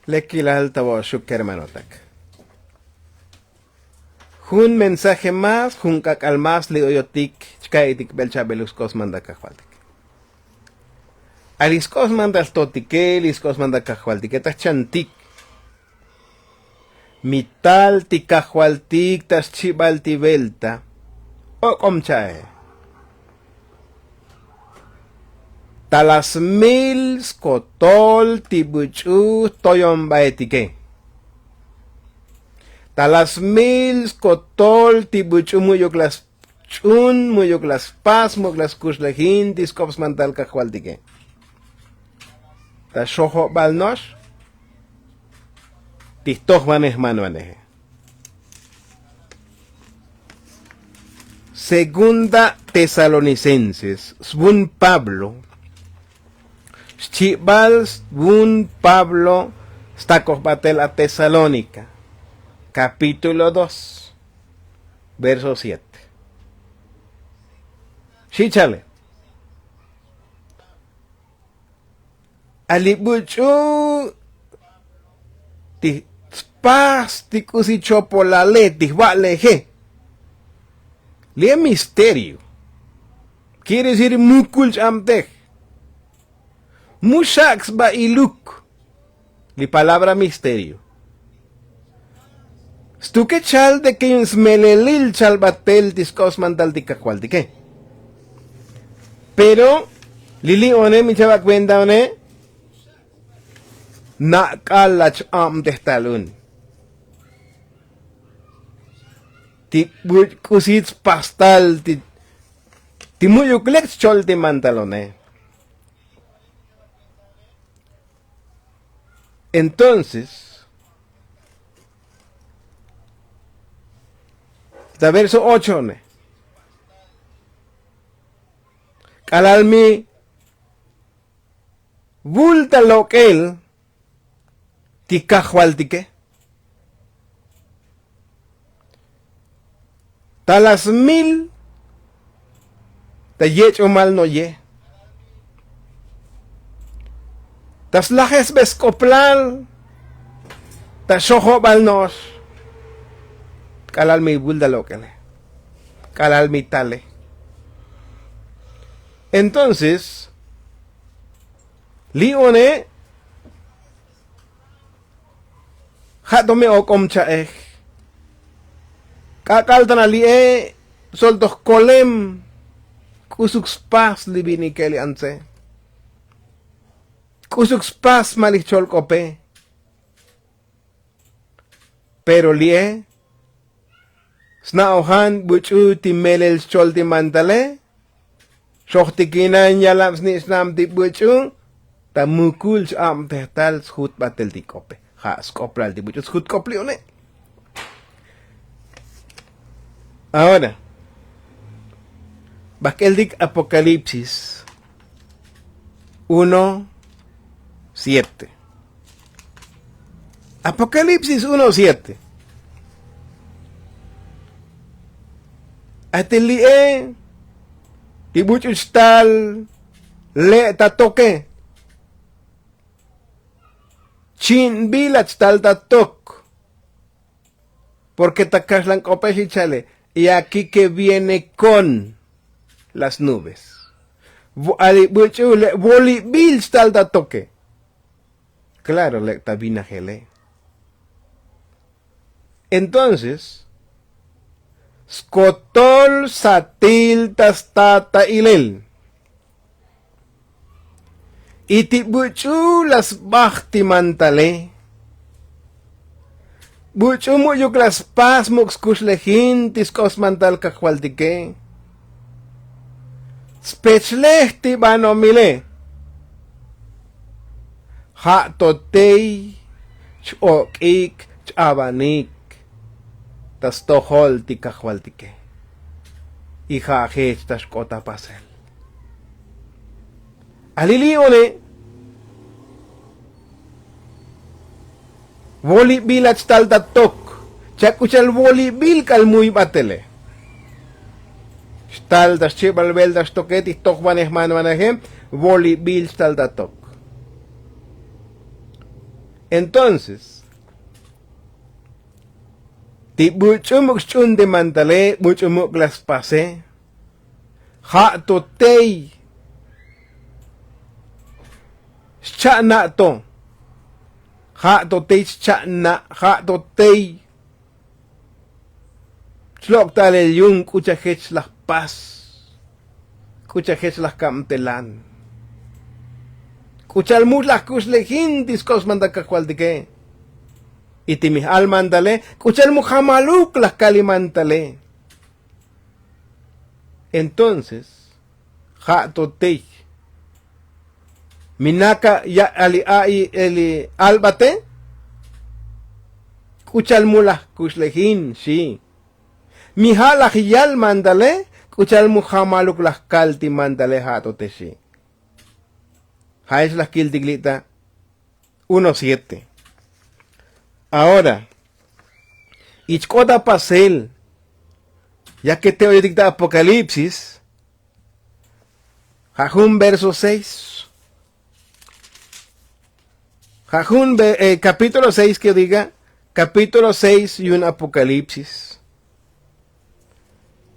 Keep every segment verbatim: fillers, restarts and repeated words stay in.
Lekilal ta vo'oxuk kermanotak. Jun mensaje más jun k'ak'al más li oyotik chka'itik bel chabeluk sk'os mandal kajvaltik. A li sk'os mandal totike li sk'os mandal kajvaltike ta jchantik. Mi tal ti kajvaltik ta xchibal ti velta. Ok'om cha'e. Ta las mil skotol ti buch'u toyonbaetike. Ta las mil skotol ti buch'u mu'yuk las ch'un mu'yuk las pas mu'yuk las kuxlejin ti sk'op smantal kajvaltike. Ta xojobal no'ox ti jtojvanej jmanvaneje. Segunda Tesalonicenses svun Pablo. Xchibal svun Pablo stakoj batel a Tesalónika. Kapítulo dos, verso siete. Xi' chale. A li buch'u ti spas ti k'usi chopolale ti jva'leje. Li'e misterio. Kiere decir mukul ch'abtej. Mu xak' sba iluk. Li palabra misterio. Stuke chal de ke yu'un smelelil chal batel ti sk'op smantal ti kajvaltike. Pero li li'one mi chavak ventaone. Nak'al lach abtej tal un ti buch' k'usit spastal ti mu'yuk lek chol ti mantalone. Entonces ta verso ochone. K'alal mi vul ta lok'el ti kajvaltike. Ta las mil ta yech'omal no'ye. Ta slajesbe sk'oplal ta xojobal no'ox. K'alal mi vul ta lok'ele. K'alal mi tale. Entonces li'one ja' to me ok'om cha'ej. K'ak'al ta na li'e soltoj kolem. K'usuk spas li vinike li antse. K'usuk spas ma li jchol k'ope. Pero li'e sna'ojan buch'u ti melel xchol ti mantale. Xojtikinan yalab sni' xna'ab ti buch'u ta mukul x'abtej tal sjut batel ti k'ope. Ja' sk'oplal ti buch'u sjut k'op li'one. Ahora bajk'eltik apokalipsis uno siete. Apokalipsis uno siete. Ati li'e ti buch'u chtal le' ta toke. Chinbil a chtal ta tok. Porke ta kaxlan k'ope xi chale y aki ke viene kon las nubes. Ali buch'u le' volibil chtal ta toke. Klaro lek' ta vinajele. Entonces skotol satil ta sta ta ilel. Y ti buch'u la sbaj ti mantale. Buch'u mu'yuk la spas muk' skuxlejin ti sk'op smantal kajvaltike. Tspetlej ti banomile. Ja' to tey ch-ok'ik ch-avanik ta stojol ti kajvaltike. Y ja' jech ta xk'ot ta pasel. Ali li'one volibil a chtal ta tok. Chak k'u cha'al volibil k'al muy batele. Xtal ta xchibal velta xtoke ti jtojvanej manvaneje. Volibil xtal ta tok. Entonces ti buch'u muk' xch'un ti mantale buch'u muk' la spase. Ja' to tey xcha'na' to. Ja' to tey xcha'na' ja' to tey chlok'talel yu'un k'u cha jech laj pas. K'u cha jech laj kabtelan. K'u cha'al mul laj kuxlejin ti skosmantal kajvaltike. Y ti mijal mantale k'u cha'al muk jamaluk laj kali mantale. Entonces ja' to tey minaka ya'ali a'i eli albate. K'u cha'al mul laj kuxlejin xi. Mi ja' laj yal mantale k'u cha'al mu jamaluk laj kal ti mantale ja' to te xi. Ja'ex laj kiltik li' ta uno siete. Ahora ich k'ot apasel ya ke te oyotik ta apokalipsis. Ja' jun verso seis. Ja' jun ve- eh, kapítulo seis ke diga kapítulo seis yu'un apokalipsis.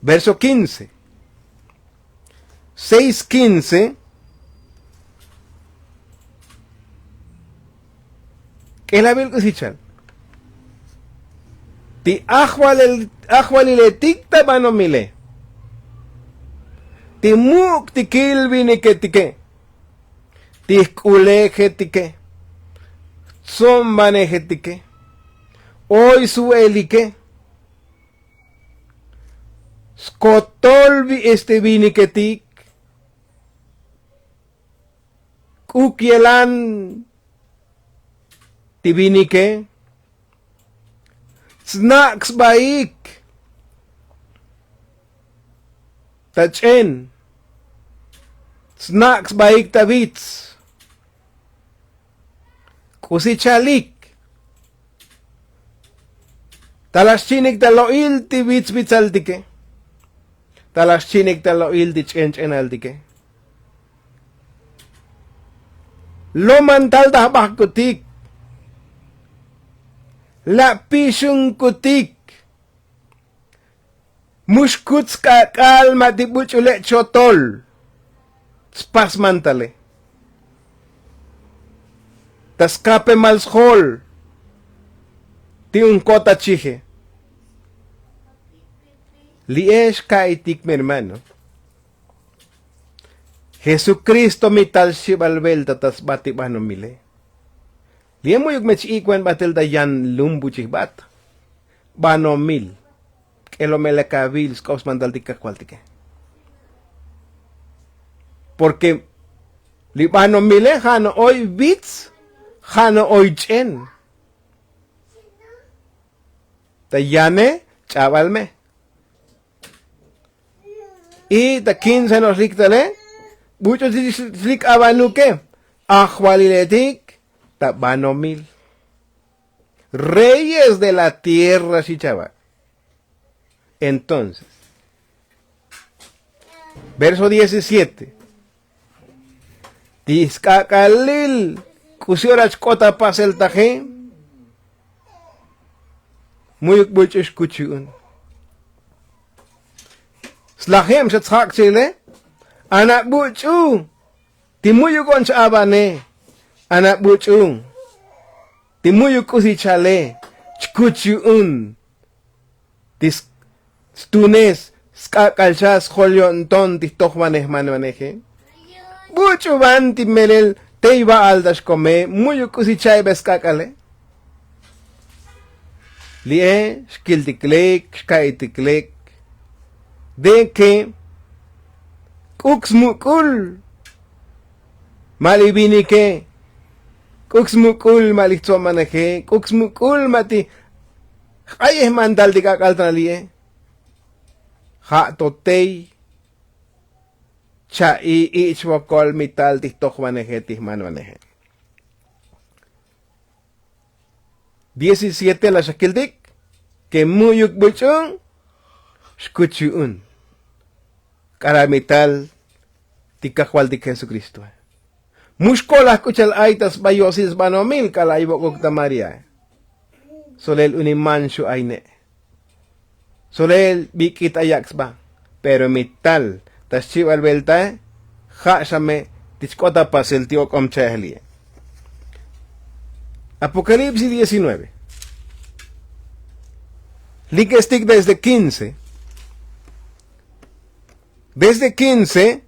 Verso kince. Seis kince. K'elabil k'usi chal ti ajvalil ajvaliletik ta banomile. Ti muk' ti kil viniketike ti jk'ulejetike jtzombanejetike oy svu'elike skotol vi este viniketik. K'uk yelan ti vinike tsnak' sbaik ta ch'en tsnak' sbaik ta vits. K'usi chalik ta laj xchi'nik ta lo'il ti vits vitsaltike ta laj xchi'nik ta lo'il ti ch'en ch'enaltike. Lomantal ta jbajkutik la' pixunkutik. Mu xkut sk'ak'al ma' ti buch'u le' chotol spas mantale ta skapemal sjol ti un kot achije. Li'e xka'itik mi hermano. Jesukristo mi tal xibal velta ta sba ti banomile. Li'e mu'yuk me ch-ik'ben batel ta yan lum buchijbat banomil k'elomel akavil sk'op smantal ti kajvaltike. Porke li banomile ja' no'oy vits ja' no'oy ch'en. Ta yane ch'abal me y ta kince no' xlik tale buch'u ti xlik avanuke. Ajvaliletik ta banomil reyes de la tierra xi chava. Entonces verso diecisiete. Ti sk'ak'alil k'usi ora chk'ot apasel taje. Mu'yuk buch'u xkuchu'un slajeb xa tsjak' chile. Ana buch'u ti mu'yuk on ch-avane ana buch'u ti mu'yuk k'usi chale chkuchu'un ti stunes sk'ak'al xa sjol yo'nton ti jtojvanej manvaneje. Buch'u van ti melel tey va'al ta xkome mu'yuk k'usi cha'ibej sk'ak'ale. Li'e xkiltik lek xka'itik lek de ke k'uk smuk'ul ma' li vinike k'uk smuk'ul ma' li jtzombaneje k'uk smuk'ul ma' ti jk'ayej mantal ti k'ak'al ta li'e. Ja' to tey cha'i ich' vokol mi tal ti jtojvaneje ti jmanvaneje. Diecisiete la xakiltik ke mu'yuk buch'u xkuchu'un k'alal mi tal ti kajvaltik jesukristoe. Mu xkolaj k'u cha'al ay ta sba yosil sbanomil k'ala' ay vok'uk ta maría. Solel uni man xu' ay ne'. Solel bik'it ayak' sba. Pero mi tal ta xchibal veltae ja' xa me ti chk'ot apasel ti ok'om cha'ejli'e. Apokalipsis diecinueve. Likestik desde quince. Desde quince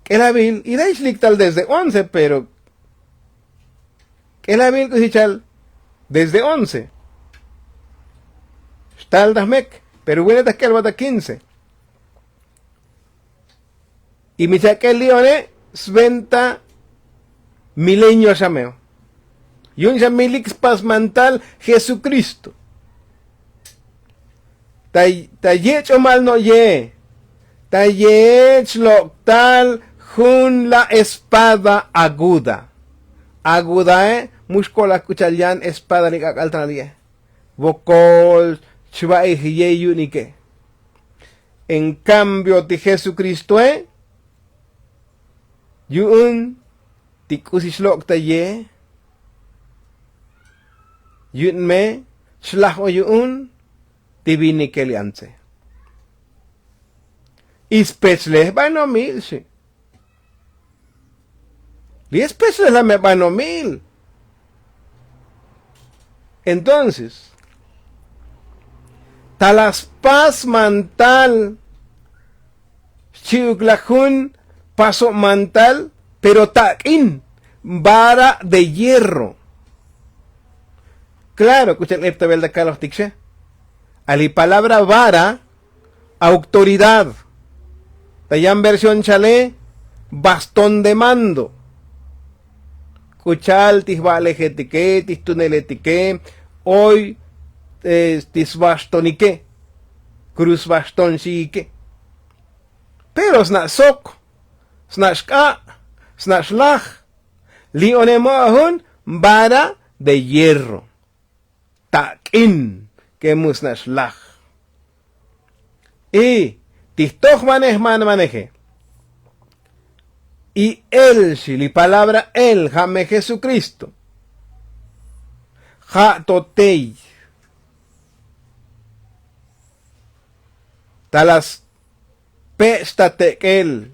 k'elavil y lay xlik tal desde once pero k'elavil k'usi cha'al desde once xtal ta jmek. Pero wene ta jk'elbat ta quince. Y mi chak'el li'one sventa milenio xameo. Yu'un xa milik spasmantal jesukristo. Ta yech'omal no'ye ta yech lok'tal jun la espada aguda. Agudae mu xkolaj k'u cha'al yan espada li k'ak'al tanal ye. Vokol chva'ijiye yu'unike. En kambio ti jesukristoe yu'un ti k'usi xlok' ta ye yu'un me xlaj o yu'un ti vinike li antse. Y spechlej banomil xi. Li spechlej la me banomil. Entonces ta la spas mantal xchi'uk laj jun paso' mantal pero tak'in vara de hierro. Klaro k'u cha'al eptavel ta kalojtik xe. A li palabra vara autoridad. Ta yan versión chale bastón de mando. K'u cha'al ti jva'lejetike ti jtuneletike oy ti svaxtonike kruz svaxton xi'ike. Pero sna' sok sna' xk'a' sna' xlaj. Li' one mo' jun vara de hierro. Tak'in ke mu sna' xlaj. Y ti jtojvanej manvaneje y el xi li palabra el ja' me jesukristo ja' to tey ta la spech' ta tek'el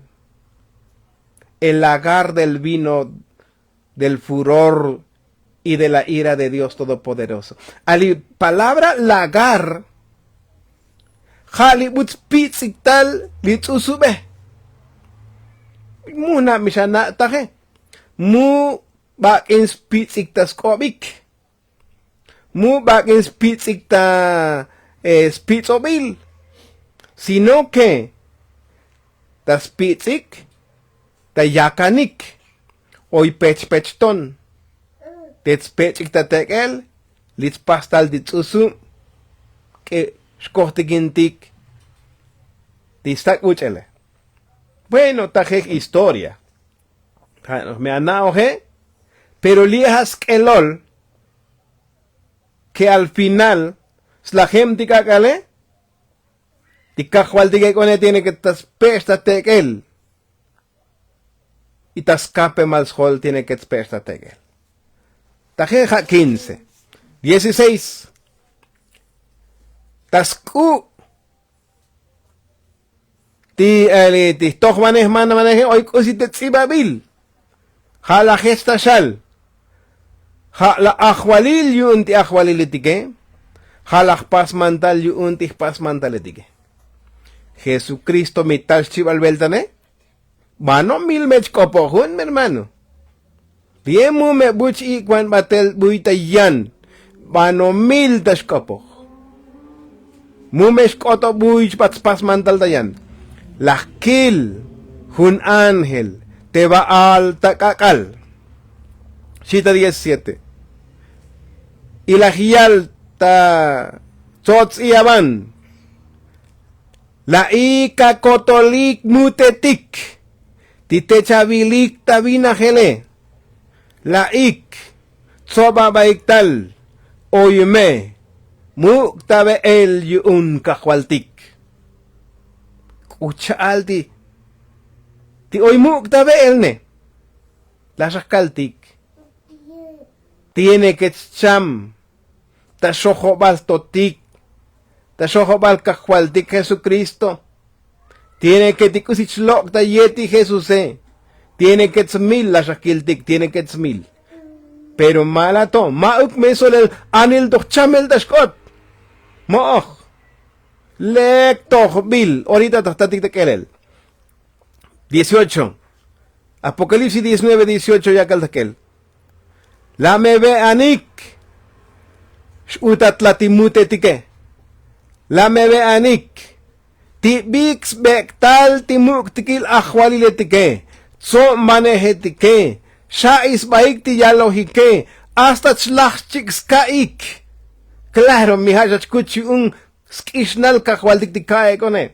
el lagar del vino del furor y de la ira de dios todopoderoso. A li palabra lagar ja' li buts pitz'ik tal li ts'usube. Mu na' mi xa na' taje mu bak'in spitz'ik ta sk'obik mu bak'in spitz'ik ta spitz'obil sino ke ta spitz'ik ta yakanik oy pechpechton tet spech'ik ta tek'el li tspastal ti ts'usub k'e xkojtikintik ti stak' buch'ele. Bueno tajej historia ja' me ana'oje. Pero li' ja' sk'elol ke al final slajeb ti k'ak'ale ti kajvaltik ek'one tiene ke ta spe'x ta tek'el y ta skapemal sjol tiene ke tspe'x ta tek'el. Taje ja' quince dieciseis ta sk'u' ti jtojvanej manvaneje oy k'usi te ts'ibabil. Ja' laj jech ta xal ja' laj ajvalil yu'un ti ajvalilitike ja' laj jpas mantal yu'un ti jpas mantalitike. Jesukristo mi tal xchibal veltane banomil me chk'opoj jun mi hermano. Li'e mu me buch ik'van batel buy ta yan banomil ta xk'opoj. Mu me xk'otob buy chbat spas mantal ta yan laj kil jun ángel te ba'al ta k'ak'al. Xi ta diecisiete y laj yal ta tsots'iyaban la'ik akotolik mutetik ti te chavilik ta vinajele. La'ik tsobabaik tal oy me muk' ta ve'el yu'un kajvaltik. K'u cha'al ti Ti oy muk' ta ve'el ne. Laj xa kaltik. Tiene ke chcham ta xojobal totik, ta xojobal kajvaltik jesukristo. Tiene ke ti k'usi chlok' ta yeti jesuse. Tiene ke tsmil laj xa kiltik tiene ke tsmil. Pero mala to ma'uk me solel anil toj chamel ta xk'ot. Mo'oj. Lek tojbil orita taj tatik ta k'elel. Dieciocho. Apokalipsis diecinueve dieciocho yakal ta k'el. La me ve'anik x'utat la ti mutetike. La me ve'anik ti bik sbek'tal ti muk'tikil ajvaliletike. Tso'mbanejetike. Xa'i sbaik ti yalojike. Hasta chlaj chik' ska'ik. Klaro mi ja' xa chkuch yu'un sk'ixnal kajvaltik ti ka'e k'one.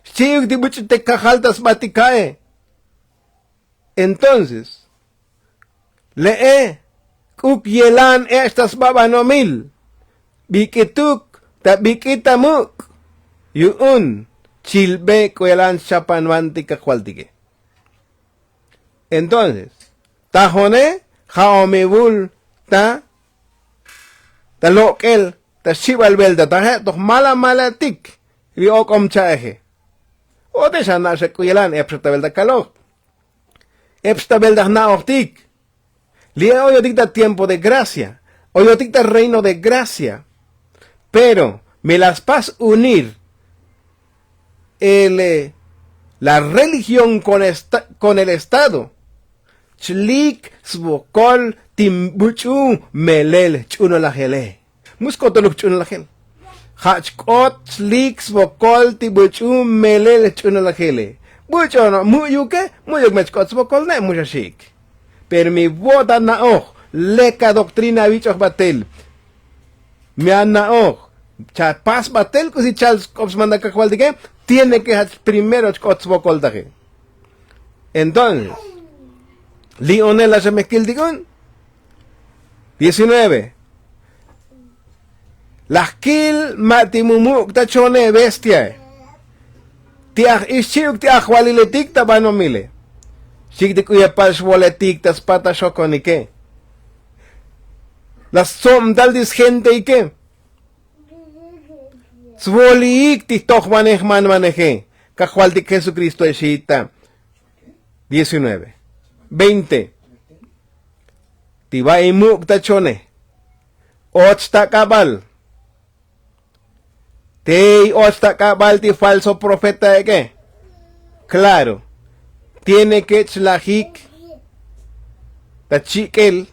Xchi'uk ti buch'u te kajal ta sba ti ka'e. Entonces le'e k'uk yelan ech' ta sba banomil. Bik'ituk ta bik'it ta muk' yu'un chilbe k'u yelan xchapanvan ti kajvaltike. Entonces tajone ja' o mi vul ta ta lok'el ta xchibal velta taje' toj mala malatik. Li ok'om cha'eje. Ote xa na' xa k'u yelan ep xa ta velta kaloj. Ep xa ta velta jna'ojtik. Li e oyotik ta tiempo de gracia. Oyotik ta reino de gracia. Pero mi la spas unir el la religión kon el estado. Chlik svokol ti buch'u melel jch'unolajele. Mu skotoluk jch'unolajel. Ja' chk'ot chlik svokol ti buch'u melel jch'unolajele. Buch'u ono' mu'yuke. Mu'yuk me chk'ot svokol ne' mu xa xi'ik. Pero mi vo' ta na'oj lek adoktrina avich'oj batel. Mi ana'oj chapas batel k'usi chal sk'op smandak kajvaltike. Tiene ke jach primero chk'ot svokoltaje. Entonces li onel laj xa me kiltik un. Diecinueve. Laj kil ma' ti mu muk' ta chone bestiae. Ti aj ixchi'uk ti ajvaliletik ta banomile. Xchi'ik ti k'u yepal xvoletik ta spat ta xokonike. La stsob tal ti sgenteike. Svoliik ti jtojvanej jmanvaneje. Kajvaltik jesukristoe xi'it ta diecinueve. Veinte. Ti va'i muk' ta chone. Och ta k'abal. Tey och ta k'abal ti falso profetaek'e. Klaro. Tiene ke chlajik ta chik'el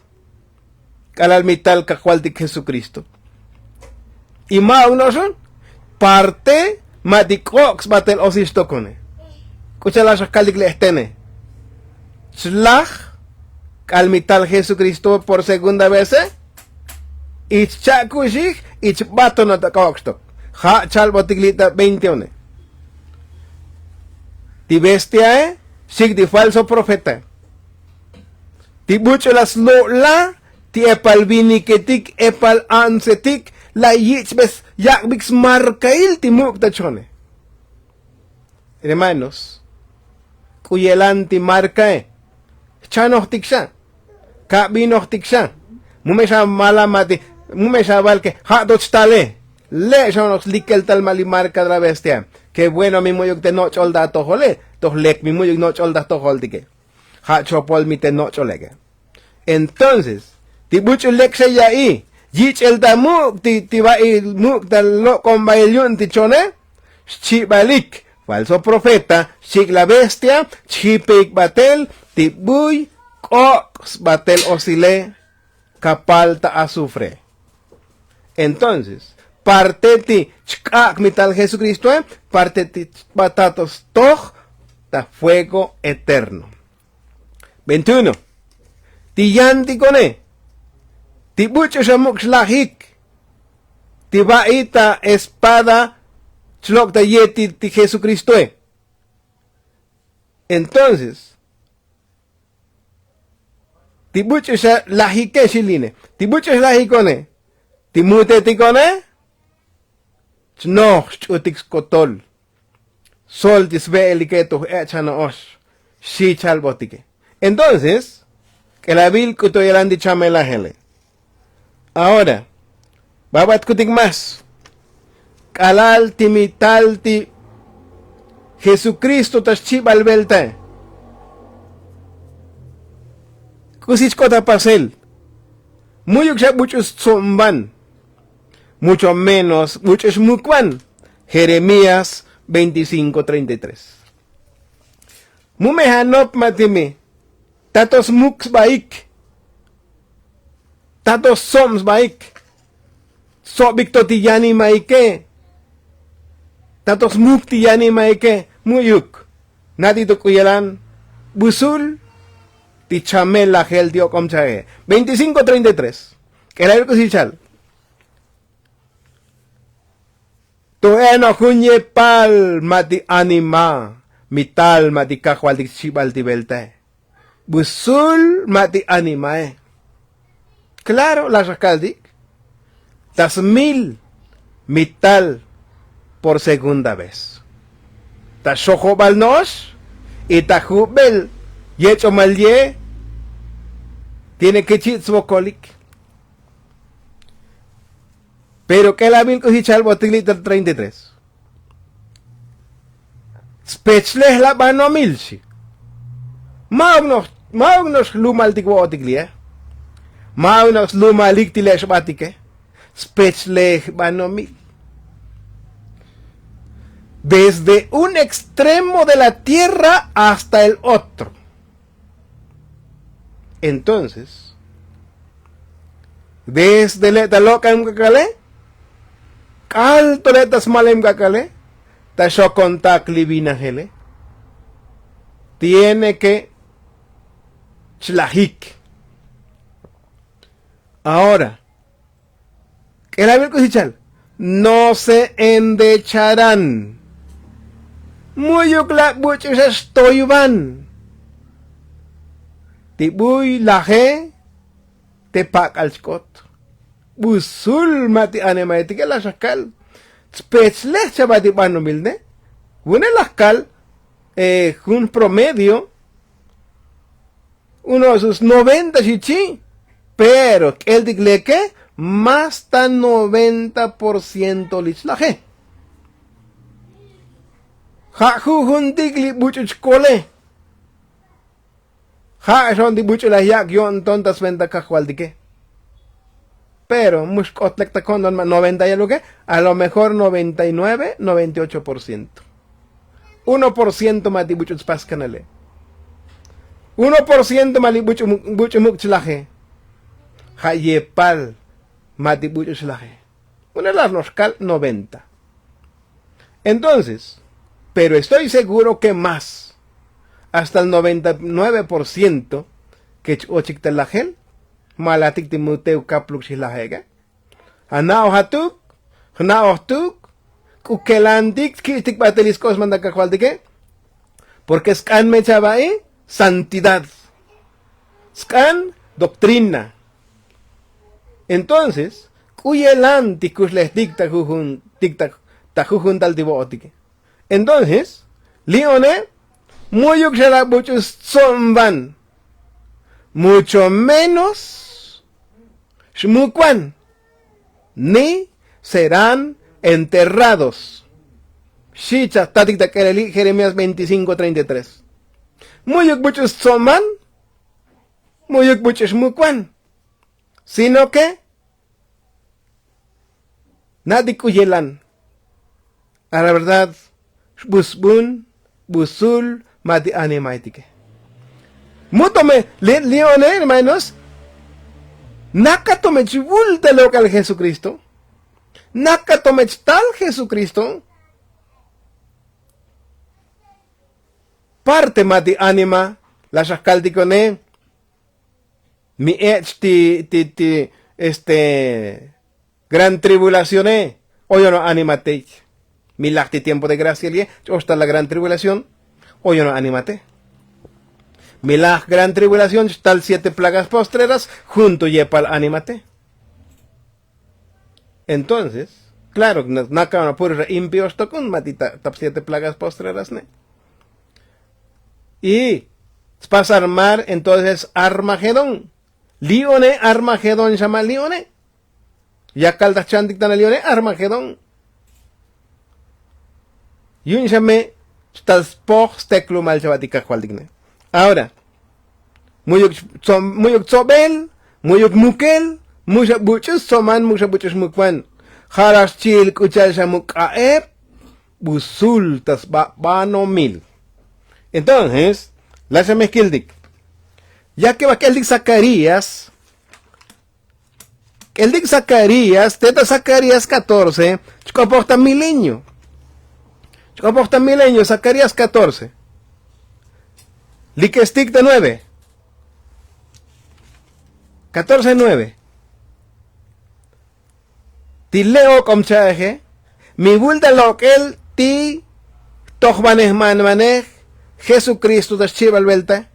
k'alal mi tal kajvaltik jesukristo. Y ma'uk no'oxon parte ma' ti k'ok' sbatel osil xtokone. K'u cha'al laj xa kaltik li' jtene. Chlaj k'al mi tal jesukristo por segunda veze. Y chcha'kuxij y chbatonot ta k'ok' xtok. Ja' chalbotik li' ta veinte one. Ti bestiae xchi'ik ti falso profetae. Ti buch'u la slo'la ti epal viniketik epal antsetik la yich'be syak'bik smarkail ti muk' ta chone. Hermanos, k'u yelan ti markae. Jchanojtik xa. Kabinojtik xa. Mu me xa mala ma' ti mu me xa val ke ja' to chtale. Le' xa onoj slikel tal ma' li marka de la bestia. Ke bueno mi mu'yuk te noch'ol ta atojole. Toj lek mi mu'yuk noch'ol ta jtojoltike. Ja' chopol mi te noch'oleke. Entonces ti buch'u lek xa ya'i yich'el ta muk' ti ti va'il muk' ta lok'on va'il yu'un ti chone. Xchibalik falso profeta xchi'ik la bestia. Chjipeik batel ti buy k'ok' sbatel osile. Kapal ta azufre. Entonces parte ti chk'ak' mi tal jesukristoe parte ti chbatato stoj ta fuego eterno. Veintiuno. Ti yantikone ti buch'u xa muk' xlajik ti va'i ta espada chlok' ta yeti ti jesukristoe. Entonces ti buch'u xa lajike xiline ti buch'u xa lajikone ti mutetikone. Chnoj xch'utik skotol sol ti sve'elike toj ech' xa no'ox. Xi chalbotike. Entonces k'elavil k'uto yalan ti chamelajele. Ahora babatkutik más k'alal ti mi tal ti jesukristo ta xchibal veltae. K'usi chk'ot apasel? Mu'yuk xa buch'u stso'mban, mucho menos buch'u xmukban. Jeremías veinticinco treinta y tres. Mu me' anop ma' ti mi tato smuk sbaik, tato stsob sbaik, stsobik to ti yanimaike, tato smuk ti yanimaike. Mu'yuk nati' to k'u yelan busul ti chamel lajel ti ok'om cha'e. Veinticinco treinta y tres. K'elavil k'usi chal. To eno' jun yepal ma' ti anima mi tal ma' ti kajvaltik chibal ti veltae. Busul ma' ti animae. Klaro laj xa kaltik ta smil mi tal por segunda vez ta xojobal no'ox y ta jubel yech'omal ye tiene ke chi' tsvokolik. Pero k'elavil k'usi chalbotik li' ta treinta y tres. Spechlej la banomil xi. Ma'uk no'ox ma'uk no'ox jlumaltik vo'otik li'e. Ma'uk no'ox slumalik ti le' xbatike. Spechlej banomil desde un extremo de la tierra hasta el otro. Entonces desde le' ta lok'em k'ak'ale k'al to le' ta smalem k'ak'ale ta xokontak li vinajele tiene ke chlajik. Ahora k'elavil k'usi chal no se endecharan. Mu'yuk la buch'u xa xtoyvan ti buy laje te pak'al chk'ot. Busul ma' ti animaetike laj xa kal. Tspechlej chava ti banomil ne. Vune laj kal jun promedio uno sus noventa xi chi'. Pero k'eltik leke más ta noventa por ciento li chlaje. Ja' jujuntik li buch'u chkole. Ja' xon ti buch'u laj yak' yo'nton ta sventa kajvaltike. Pero mu xk'ot lek ta ko'nton ma' noventa yaluke. A lo mejor noventa y nueve noventa y ocho por ciento. Uno por ciento ma' ti buch'u tspaskanale. Uno por ciento ma' li buch'u muk' chlaje. Ja' yepal ma' ti buch'u chlaje. Une laj no'ox kal noventa. Entonces pero estoy seguro ke más hasta el noventa y nueve por ciento ke ch-ochik ta lajel. Malatik ti mu te'uk kapluk xi lajeke. Ana'oj atuk jna'oj tuk k'u kelantik kich'tik batel li sk'ox manda kajvaltike. Porke sk'an me chava'i santidad, sk'an doktrina. Entonces k'u yelan ti kuxlejtik ta jujuntik ta jujuntal ti vo'otike. Entonces li'one mu'yuk xa la buch'u stso'mban, mucho menos xmukban ni serán enterrados. Xi chatatik ta k'eleli' jeremías veinticinco treinta y tres. Mu'yuk buch'u stso'mban, mu'yuk buch'u xmukban, sino ke na'tik k'u yelan. A la verdad xbusbun busul ma' ti animaetike. Mu tome li'one hermanos, naka tome chvul ta lok'al jesukristo. Naka tome chtal jesukristo. Parte ma' ti anima laj xa kaltik one. Mi ech' ti ti ti este gran tribulacione. Oy ono' animatey. Mi laj ti tiempo de gracia li'e ch-oxtal la gran tribulación. Oy ono' animate. Mi laj gran tribulación ch-tal siete plagas postreras junto yepal animate. Entonces klaro naka ono' puro xa impio xtokun ma' ti ta siete plagas postreras ne. Y Tspasar mar entonces armagedón. Li'one armagedón xa ma' li'one. Yakal ta jchantik tana li'one armagedón. Yu'un xa me' tal spoj steklumal chava' ti kajvaltik ne. Ahora, mu'yuk tsobel, mu'yuk mukel, mu' xa buch'u stsoman, mu' xa buch'u xmukvan. Ja' laj xchi'il k'u cha'al xa muk' k'a'eb, bu sul ta sba banomil. Entonces laj xa me jkiltik. Ya ke ba jk'eltik zakarías. K'eltik zakarías te ta zakarías katorce. Chk'opoj ta milenio. Chk'opoj ta milenio zakarías katorce. Likestik ta nueve. Katorce nueve. Ti le'o k'om cha'eje. Mi vulta lok'el ti jtojvanej manvanej jesukristo ta xchi'bal velta.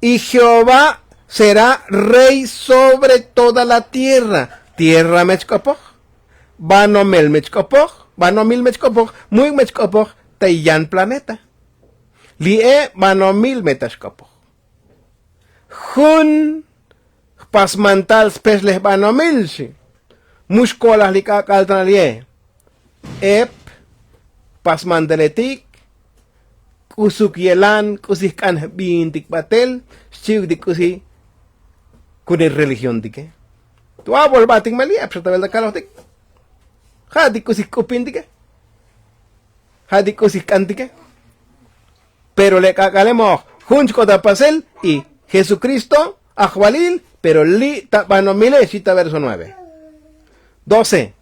Y jehová será rey sobre toda la tierra. Tierra me chk'opoj. Banomel me chk'opoj. Banomil me chk'opoj. Mu'yuk me chk'opoj ta yan planeta. Li'e banomil me ta xk'opoj. Jun jpasmantal spexlej banomil xi. Mu xkolaj li k'ak'al tana li'e. Ep jpasmantaletik. K'usuk yelan k'usi jk'an jbintik batel. Xchi'uk ti k'usi kunel religiontike. Tu abol batik ma' li' ep xa ta velta kalojtik. Ja' ti k'usi jk'upintike. Ja' ti k'usi jk'antike. Pero le k'ak'ale mo'oj jun chk'ot ta pasel. Y jesukristo ajvalil. Pero li' ta banomile xi ta verso nueve. Doce.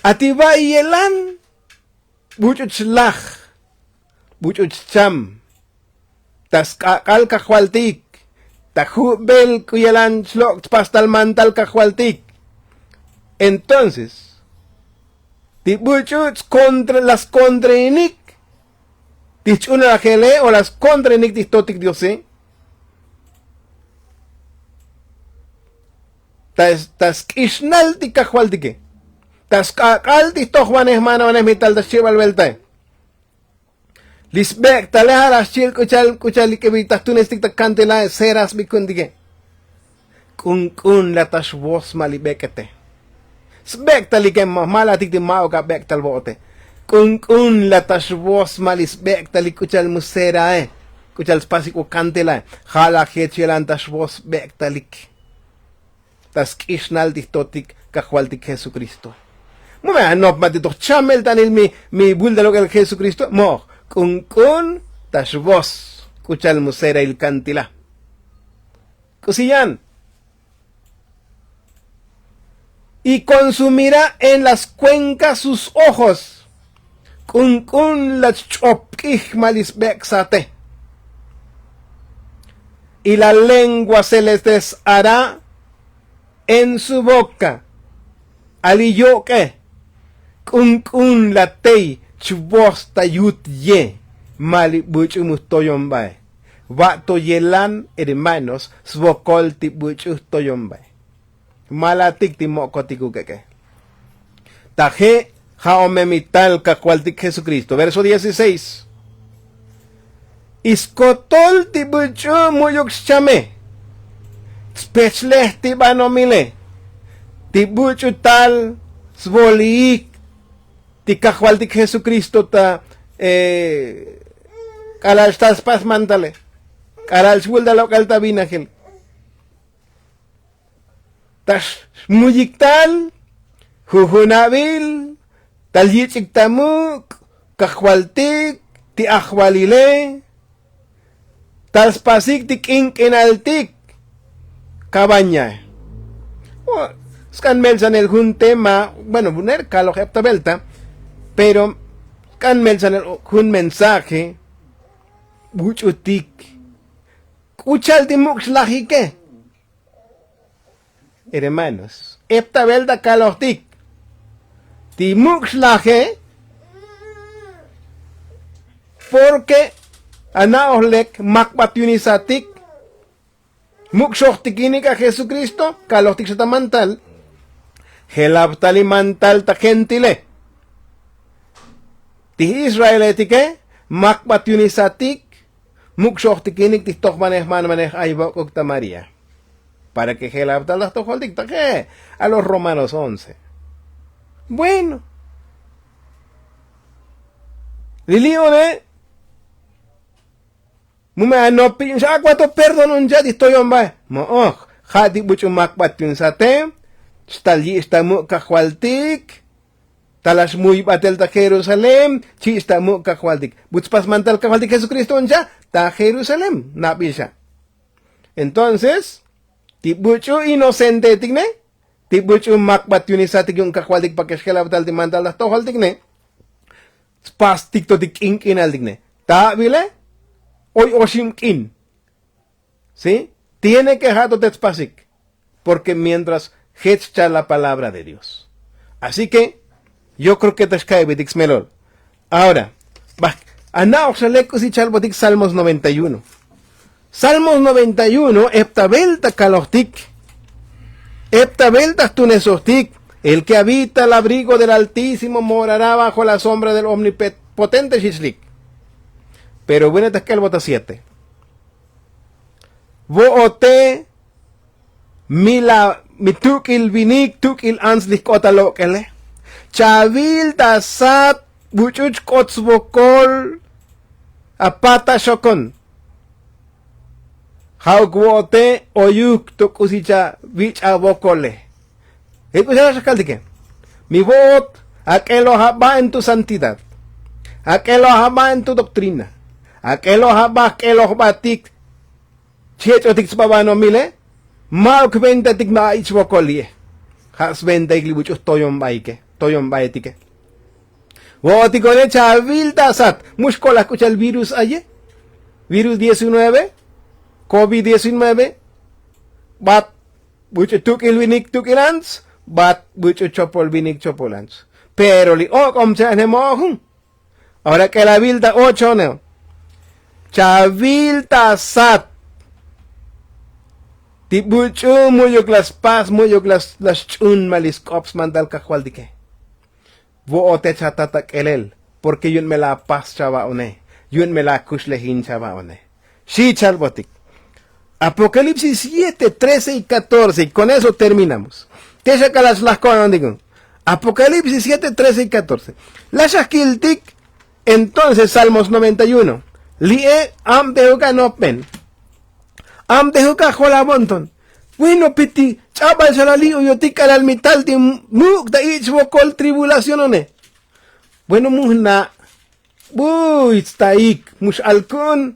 Ati va'i yelan buch'u chlaj buch'u chcham ta sk'ak'al kajvaltik. Ta jubel k'u yelan chlok' tpastal mantal kajvaltik. Entonces ti buch'u la skontrainik ti jch'unalajele o la skontrainik ti jtotik diose. Ta sk'ixnal ti kajvaltike. Ta sk'ak'al ti jtojvanej manvanej mi tal ta xchi'bal veltae. Li sbek'tale ja' la xchi'il k'u cha'al k'u cha'al li k'ebil ta jtunestik ta kantelae cera sbikuntike. K'unk'un la ta xvos ma' li bek'ete. Sbek'talike ma' malatik ti ma'uk abek'tal vo'ote. K'unk'un la ta xvos ma' li sbek'talik k'u cha'al mu cerae. K'u cha'al spasik u kantelae. Ja' la jech yelan ta xvos sbek'talik. Ta sk'ixnal ti jtotik kajvaltik jesukristo. Mu me anop ma' ti toj chamel tanil mi vulta lok'el jesukristo mo'oj. K'unk'un ta xvos k'u cha'al mu cerail kantila. K'usi yan. Y konsumirá en las kuencas sus ojos. K'unk'un la chch'op k'ij ma' li sbek' sate. Y la lengua se les deshará en su boka. Ali yok'e. K'unk'un la tey chvos ta yut ye. Ma' li buch'u mu jtoyon bae. Va'to yelan hermanos svokol ti buch'u jtoyon bae. Malatik ti mo'kotik uk'ek'e. Taje' ja'ome mi tal kajvaltik jesukristo verso dieciseis. Y skotol ti buch'u mu'yuk xchame. Tspechlej ti banomile. Ti buch'u tal svoliik ti kajvaltik jesukristo ta k'alal xtal spas mantale. K'alal xvul ta lok'el ta vinajil. Ta xmuyik tal jujunabil tal yich'ik ta muk' kajvaltik ti ajvalile. Tal spasik ti k'ink'inaltik kabañae. Sk'an melsanel jun tema. Bueno, vuner kaloj epta velta. Pero sk'an melsanel jun mensaje. Buch'utik k'u cha'al ti muk' xlajike. Hermanos, epta velta kalojtik ti muk' xlaje. Porke ana'oj lek makbat yunisatik. Muk' xojtikinik a jesukristo kalojtik xa ta mantal. Jelab tal li mantal ta gentile. Ti israeletike makbat yunisatik. Muk' xojtikinik ti jtojmanej manmanej ay vok'uk ta maría. Para ke jel avtal ta jtojoltik ta je' a los romanos once. Bueno, li li'one mu me anopi' xak'vato perdón un cha' ti jtoyon bae. Mo'oj ja' ti buch'u makbat yu'un sate. Xtal yi'ix ta muk' kajvaltik. Ta la xmuy batel ta jerusalén. Chi'ix ta muk' kajvaltik butspas mantal kajvaltik jesukristo un cha' ta jerusalén nabil xa'. Entonces ti buch'u inocentetik ne ti buch'u makbat yu'un isatik yu'un kajvaltik pa ke xjel avtal ti mantal ta jtojoltik ne. Spastik to ti k'ink'inaltik ne. Ta avile oy oxib k'in. Si tiene ke ja' to te tspasik. Porque mientras jech chal la palabra de dios. Así ke yo kreo ke ta xka'ibetik smelol. Ahora baj ana'oj xa lek k'usi chalbotik salmos noventa y uno. Salmos noventa y uno ep ta velta kalojtik. Ep ta velta jtunesojtik. El ke avita al abrigo del altísimo morará bajo la sombra del omnipotente xixlik. Pero vene ta jk'elbot ta siete. Vo'ote mi la mi tuk'il vinik tuk'il ants li jk'ot ta lok'ele. Chavil ta sat buch'u chk'ot svokol. Apat ta xokon. Ja'uk vo'ote oyuk to k'usi chavich' avokole. Jech k'usi ala xakaltike. Mi vo'ot ak'eloj aba en tu santidad. Ak'eloj aba en tu doktrina. Ak'eloj aba jk'eloj batik. Chi jech'otik tsba banomile. Ma'uk ventatik ma a'ich' vokol li'e. Ja' sventaik li buch'u jtoyon baike jtoyon baetike. Vo'otikone chavil ta sat mu xkolaj k'u cha'al virus aye. Virus diecinueve. Kovid diecinueve. Bat buch'u tuk'il vinik tuk'il ants. Bat buch'u chopol vinik chopol ants. Pero li ok'om cha'ne mo'ojun. Ahora k'elavil ta ocho ne. Chavil ta sat ti buch'u mu'yuk la spas mu'yuk la xch'un ma li sk'op smantal kajvaltike. Vo'ote chatat ta k'elel. Porke yu'un me la pas chava'one. Yu'un me la kuxlejin chava'one. Xi chalbotik. Apocalipsis siete trece y catorce y kon eso terminamos. Te xa k'alal xlaj ko'nontik un. Apocalipsis siete trece y catorce. La xa jkiltik. Entonces salmos noventa y uno. Li'e abtejuk anopben. Abtejuk ajol avonton. Bueno piti ch'abal xa la li' uyotik k'alal mi tal ti muk' ta ich' vokol tribulación one. Bueno mu jna'. Buy tstaik mu x'al ku'un.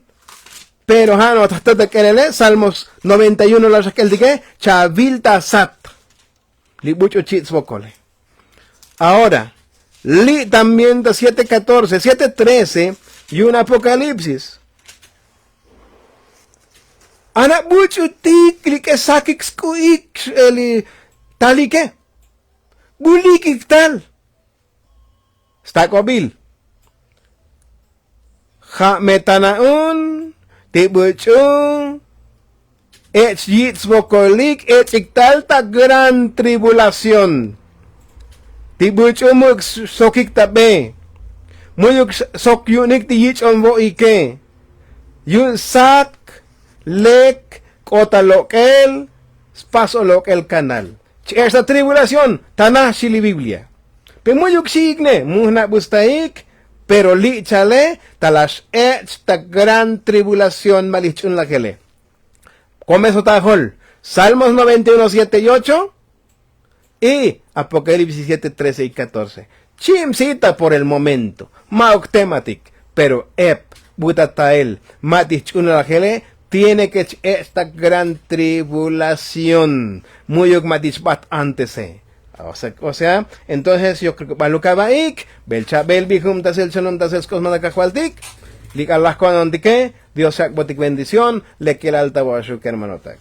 Pero ja' no' ta jta ta k'elele salmos noventa y uno la xak'eltike. Chavil ta sat li buch'u chi' tsvokole. Ahora li' también ta siete catorce siete trece. Yu'un apocalipsis. Ana buch'utik li k'e sakik sk'u'ik x'eli talike. Bulikik tal. Stak'obil. Ja' me ta na'un ti buch'u ech' yich' svokolik ech'ik tal ta gran tribulación. Ti buch'u mu'uk sokik ta be. Mu'yuk sok yu'unik ti yich'on vo'ike. Yu'un sak lek k'ot ta lok'el spas o lok'el kanal. Chi ech' ta tribulación ta naj xi li biblia. Pe mu'yuk xi'ik ne mu jna' bustaik. Pero li' chale ta la xech' ta gran tribulación ma li jch'unlajele. Komeso ta jol salmos noventa y uno siete y ocho. Y apocalipsis siete trece y catorce. Chim sita por el momento ma'uk tematik. Pero ep buta tael ma ti jch'unlajele tiene ke ch-ech' ta gran tribulación. Mu'yuk ma ti chbat antese. O sea entonces yo kreo ke baluk avaik bel chabel bijum tasel chonum tasel sk'osman akajvaltik. Li k'al laj ko'nontike. Dios xak'botik bendición. Lekelal ta vo'axuk hermanotak.